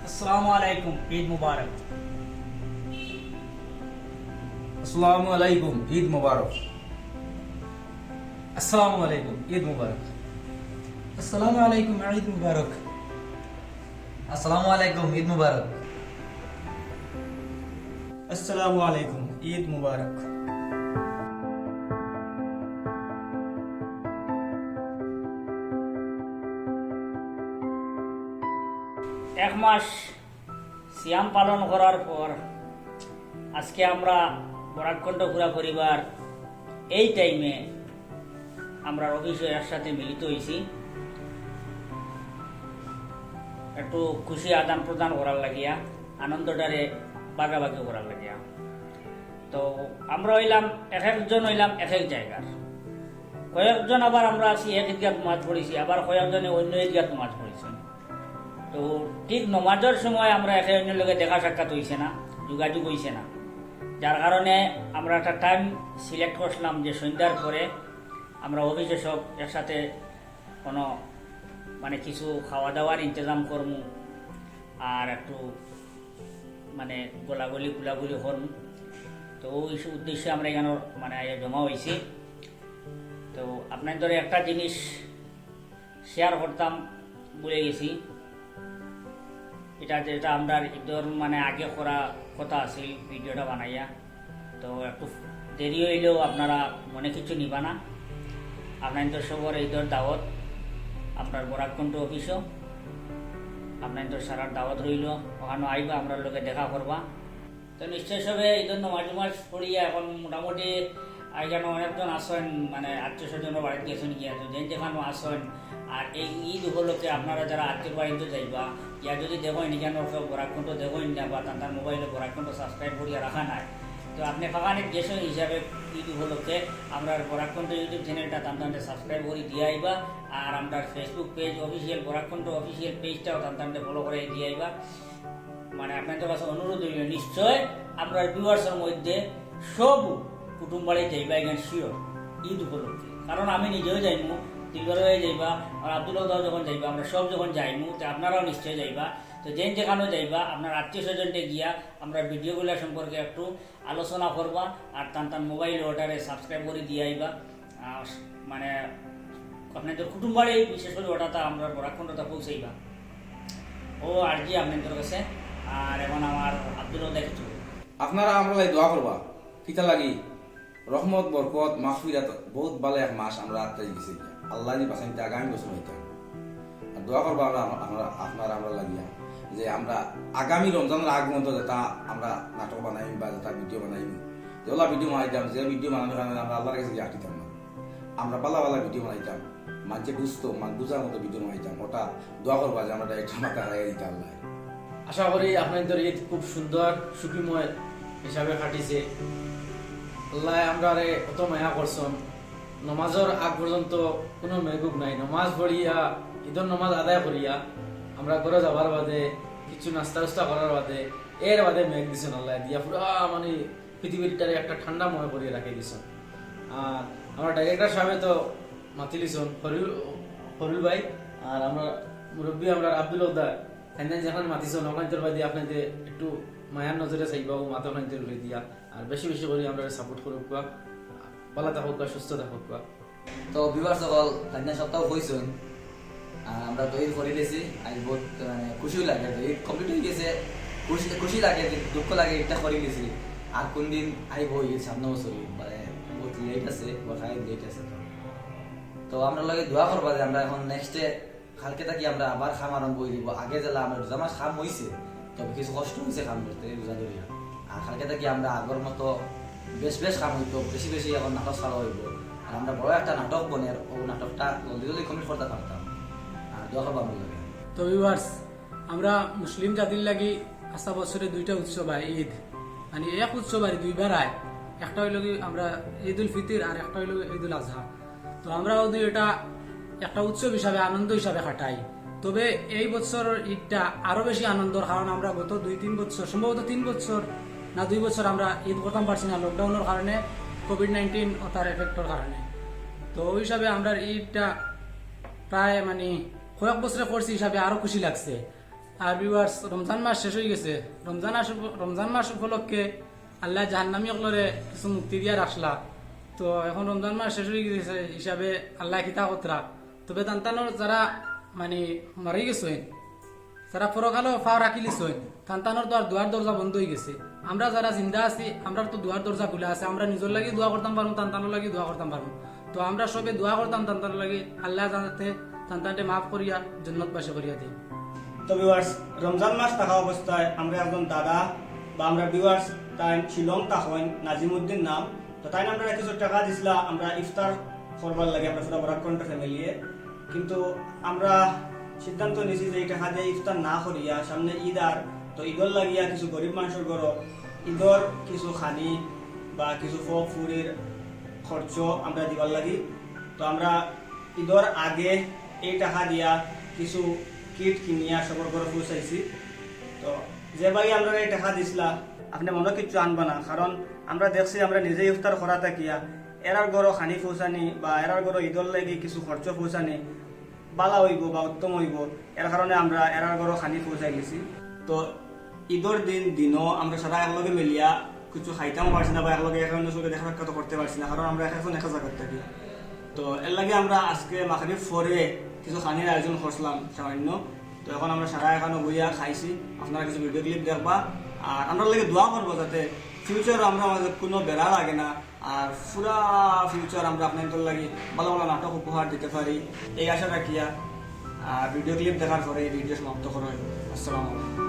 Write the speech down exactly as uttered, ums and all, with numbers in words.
আসসালামু আলাইকুম, ঈদ মুবারক। আসসালামু আলাইকুম, ঈদ মুবারক। আসসালামু আলাইকুম, ঈদ মুবারক। আসসালামু আলাইকুম, ঈদ মুবারক। আসসালামু আলাইকুম, ঈদ মুবারক। আসসালামু আলাইকুম, ঈদ মুবারক। এক মাস সিয়াম পালন করার পর আজকে আমরা বরাককণ্ঠ পুরা পরিবার এই টাইমে আমরা অফিসে একসাথে মিলিত হইছি, একটু খুশি আদান প্রদান করার লাগিয়া, আনন্দটারে ভাগাভাগি করার লাগিয়া। তো আমরা হইলাম, এক একজন হইলাম এক এক জায়গার, কয়েকজন আবার আমরা আছি এক ঈদগাহ নমাজ পড়ছি, আবার কয়েকজনে অন্য ঈদগাহ নমাজ পড়ছি। তো ঠিক নমাজের সময় আমরা একে অন্যের লগে দেখা সাক্ষাৎ হইছে না, যোগাযোগ হইছে না, যার কারণে আমরা একটা টাইম সিলেক্ট করছিলাম যে সন্ধ্যার পরে আমরা অফিসে সব একসাথে কোনো মানে কিছু খাওয়া দাওয়ার ইন্তজাম করমু, আর একটু মানে গোলাগুলি গুলাগুলি করমু। তো ওই উদ্দেশ্যে আমরা এখানে মানে আইয়া জমা হইছি। তো আপনাদের একটা জিনিস শেয়ার করতাম ভুলে গেছি, এটা যেটা আমরা ঈদর মানে আগে করা কথা আছিল ভিডিওটা বানাইয়া, তো একটু দেরি হইলেও আপনারা মনে কিছু নিবা না। আপনাদের সবর ঈদর দাওয়াত আপনার বরাককণ্ঠ অফিসও, আপনাদের সারার দাওয়াত রইল, ওখানে আইবা, আমরার লগে দেখা করবা। তো নিশ্চয় সবে ঈদর নমাজ নমাজ পড়িয়া এখন মোটামুটি এখানে অনেকজন আছেন, মানে আত্মীয় স্বজনের বাড়িতে গেছেন গিয়া, তো যেন যেখানে আছেন। আর এই ঈদ উপলক্ষে আপনারা যারা আত্মীয় বাড়িতে যাইবা, ইয়া যদি দেখেন এখানে কেউ বরাককণ্ঠ দেখেন না বা তার মোবাইলে বরাককণ্ঠ সাবস্ক্রাইব করিয়া রাখা নাই, তো আপনি ফাঁকানিত গেছেন হিসাবে ঈদ উপলক্ষে আমরা বরাককণ্ঠ ইউটিউব চ্যানেলটা তান্তানতে সাবস্ক্রাইব করি দিয়ে আইবা। আর আমরা ফেসবুক পেজ অফিসিয়াল বরাককণ্ঠ অফিসিয়াল পেজটাও তান্তানতে ফলো করে দিয়ে আইবা। মানে আপনাদের কাছে অনুরোধ হইল, নিশ্চয় আমরা ভিউয়ার্সের মধ্যে সব কুটুম বাড়ি যাইবা এখানে শিওর ঈদ উপলক্ষে, কারণ আমি নিজেও যাইমু, দিলবার ভাই যাইবা, আর আব্দুল দাও যখন যাইবা, আমরা সব যখন যাইমু, তো আপনারাও নিশ্চয় যাইবা। তো যেন যেখানেও যাইবা, আপনার আত্মীয় স্বজনকে গিয়া আমরা ভিডিওগুলো সম্পর্কে একটু আলোচনা করবা, আর তান তান মোবাইল ওটারে সাবস্ক্রাইব করে দিয়ে আইবা। আর মানে আপনাদের কুটুম বাড়ি বিশেষ করে ওটাতে আমরা বরাককণ্ঠটা পৌঁছাইবা। ও আর কি আপনাদের কাছে। আর এখন আমার আব্দুল দেখছো, আপনারা আমরা লাগি দোয়া করবা, কিতা লাগি রহমত, বরকত, মাগফিরাত, বহুত ভালা এক মাস আমরা আটকাই গেছি। আল্লাহ যদি বাঁচাইন, তে আগামী বছর হইতাম। আর দোয়া করবা আমরা, আমরা, আপনারা আমরা লাগিয়া, যে আমরা আগামী রমজানের আগ পর্যন্ত যেটা আমরা নাটক বানাইম বা যেটা ভিডিও বানাইম, যেগুলা ভিডিও বানাইতাম, যে ভিডিও বানানোর কারণে আমরা আল্লাহর কাছে গিয়া আটকিতাম না। আমরা ভালা ভালা ভিডিও বানাইতাম, মানষে বুঝতো, মান বুঝার মতো ভিডিও বানাইতাম। ওটা দোয়া করবা যে আমরা ডাইরেক্ট মাথা খাইয়া দিতাম আল্লাহ। আশা করি আপনাদের ঈদ খুব সুন্দর, সুখীময় হিসাবে কাটিছে। আল্লাহ আমরারে কত মায়া করছন। নমাজর আগ পর্যন্ত কোনো মেহবুব নাই। নমাজ পড়িয়া, ঈদর নমাজ আদায় করিয়া, আমরা ঘরে যাবার বাদে, কিছু নাস্তা উস্তা করার বাদে, এর বাদে মেঘ দিছন আল্লাহ দিয়া, পুরা মানে পৃথিবীটারে একটা ঠান্ডা ময় করিয়া রাখি দিছন। আর আমার ডাইরেক্টর সাহেবে তো মাতিলিছন, হরুল, হরুল ভাই, আর আমরা মুরব্বী, আমরা আব্দুল ওদা, খাইন্দান যেখানে মাতিছন, ওখান তোর বাদে আপনাদের একটু মায়ার নজরে চাইবা, ও মাথা খাইন তোর দিয়া, আর বেশি বেশি করে আমরা সাপোর্ট করুক, ভালা থাকুক, সুস্থ থাকুক। তো ভিউয়ার্স সকল, তাই না, সপ্তাহ হইছইন। আর আমরা তো ঈদ করি লেছি, আজ বহুত মানে খুশিও লাগে। তো ঈদ কমপ্লিট হয়ে গেছে, খুশি, খুশি লাগে, যে দুঃখ লাগে, ঈদটা করি লেছি। আর কোন দিন আইব ঈদ? সামনে বছর ঈদ, মানে বহুত লেট আছে, বর্ষা ঈদ লেট আছে। তো তো আমরা লগে দোয়া করবা যে আমরা এখন নেক্সটে কালকে থাকি আমরা আবার কাম আরম্ভ হয়ে দিব। আগে যেলা আমরা রোজা মাস কাম হইছে, তবে কিছু কষ্ট হইছে কাম করতে রোজা ধরিয়া। আর কালকে থাকি আমরা আগর মতো বেশ বেশ কাম হইতো, বেশি বেশি এখন নাটক ছাড়া হইব। আর আমরা বড় একটা নাটক বনের, ও নাটকটা জলদি জলদি কমপ্লিট করতে পারতাম। আর দোয়া করবা আমরা লগে। তো ভিউয়ার্স, আমরা মুসলিম জাতির লাগি আসা বছরে দুইটা উৎসব আয়, ঈদ, মানে এক উৎসব আর দুইবার আয়। একটা হইল কি আমরা ঈদুল ফিতির আর একটা হইল ঈদুল আজহা। তো আমরাও দুই এটা একটা উৎসব হিসাবে, আনন্দ হিসাবে কাটাই। তবে এই বছর ঈদটা আরো বেশি আনন্দর, কারণ আমরা গত দুই তিন বছর, সম্ভবত তিন বছর না দুই বছর আমরা ঈদ করতাম পারছি না লকডাউনের কারণে, কোভিড নাইনটিন ও তার এফেক্টর কারণে। তো ওই হিসাবে আমরা ঈদটা প্রায় মানে কয়েক বছরে করছি হিসাবে আরো খুশি লাগছে। আর ভিউয়ার্স, রমজান মাস শেষ অইগেছে। রমজান মাস উপ-, রমজান মাস উপলক্ষে আল্লায় জাহান্নামী অকলরে কিছু মুক্তি দিয়া রাখলা। তো এখন রমজান মাস শেষ অইগেছে হিসাবে আল্লায় কিতা করতরা। তবে তান তানর যারা মানে মরি গেছইন, যারা পরকালো পাও রাখিলিছইন, তান তানর তো আর দুয়ার দরজা বন্ধ অইগেছে। আমরা যারা জিন্দা আছি, আমরার তো দুয়ার দরজা খুলা আছে। আমরা নিজর লাগি দোয়া করতাম পারমু, তান তানর লাগি দোয়া করতাম পারমু। তো আমরা সবে দোয়া করতাম তান তানর লাগি, আল্লায় যাতে তান তানরে মাফ করিয়া জন্নতবাসী করিয়া দেইন। তো ভিউয়ার্স, রমজান মাস থাকা অবস্থায় আমরা একজন দাদা বা আমরা ভিউয়ার্স, তাইন শিলং থাকইন, নাজিমুদ্দিন নাম। তো তাইন আমরারে কিছু টেকা দিছলা, আমরা ইফতার করবার লাগি, আমরা পুরা বরাক কন্ঠ ফ্যামিলিয়ে। কিন্তু আমরা সিদ্ধান্ত নিছি যে ই টেকা দিয়া ইফতার না করিয়া সামনে ঈদ, আর তো ঈদর লাগিয়া কিছু গরিব মানষর ঘরো ঈদর কিছু খানি বা কিছু ফক ফুরির খরচ আমরা দিবার লাগি। তো আমরা ঈদর আগে ই টেকা দিয়া কিছু কিট কিনিয়া সবর ঘরো পৌঁছাইছি। তো যে ভাই আমরারে ই টেকা দিছলা, আপনে মনো কিচ্ছু আনবা না, কারণ আমরা দেখছি আমরা নিজে ইফতার করা থাকিয়া এরার ঘরো খানি পৌঁছানি বা এরার ঘরো ঈদর লাগি কিছু খরচ পৌঁছানি বালা অইবো বা উত্তম অইবো, এর কারণে আমরা এরার ঘরো খানি পৌঁছাই গেছি। তো ঈদর দিন দিনও আমরা সারা একলগে মিলিয়া কিছু খাইতামও পারছি না বা একলগে একে অন্যর সঙ্গে দেখা সাক্ষাৎ করতে পারছি না, কারণ আমরা এক একজন এক এক জাগাত থাকি। তো এর লাগি আমরা আজকে মাগরিব পরে কিছু খানির আয়োজন করছিলাম সামান্য। তো এখন আমরা সারা এখানো বইয়া খাইছি, আপনারা কিছু ভিডিও ক্লিপ দেখবা, আর আমরার লাগি দোয়া করবা যাতে ফিউচারো আমরার মাঝে কুনু বেড়া লাগে না, আর পুরা ফিউচার আমরা আপনাইন্তর লাগি ভালা ভালা নাটক উপহার দিতে পারি, এই আশা রাখিয়া, আর ভিডিও ক্লিপ দেখার পরে এই ভিডিও সমাপ্ত করা অইবো। আসসালামু আলাইকুম।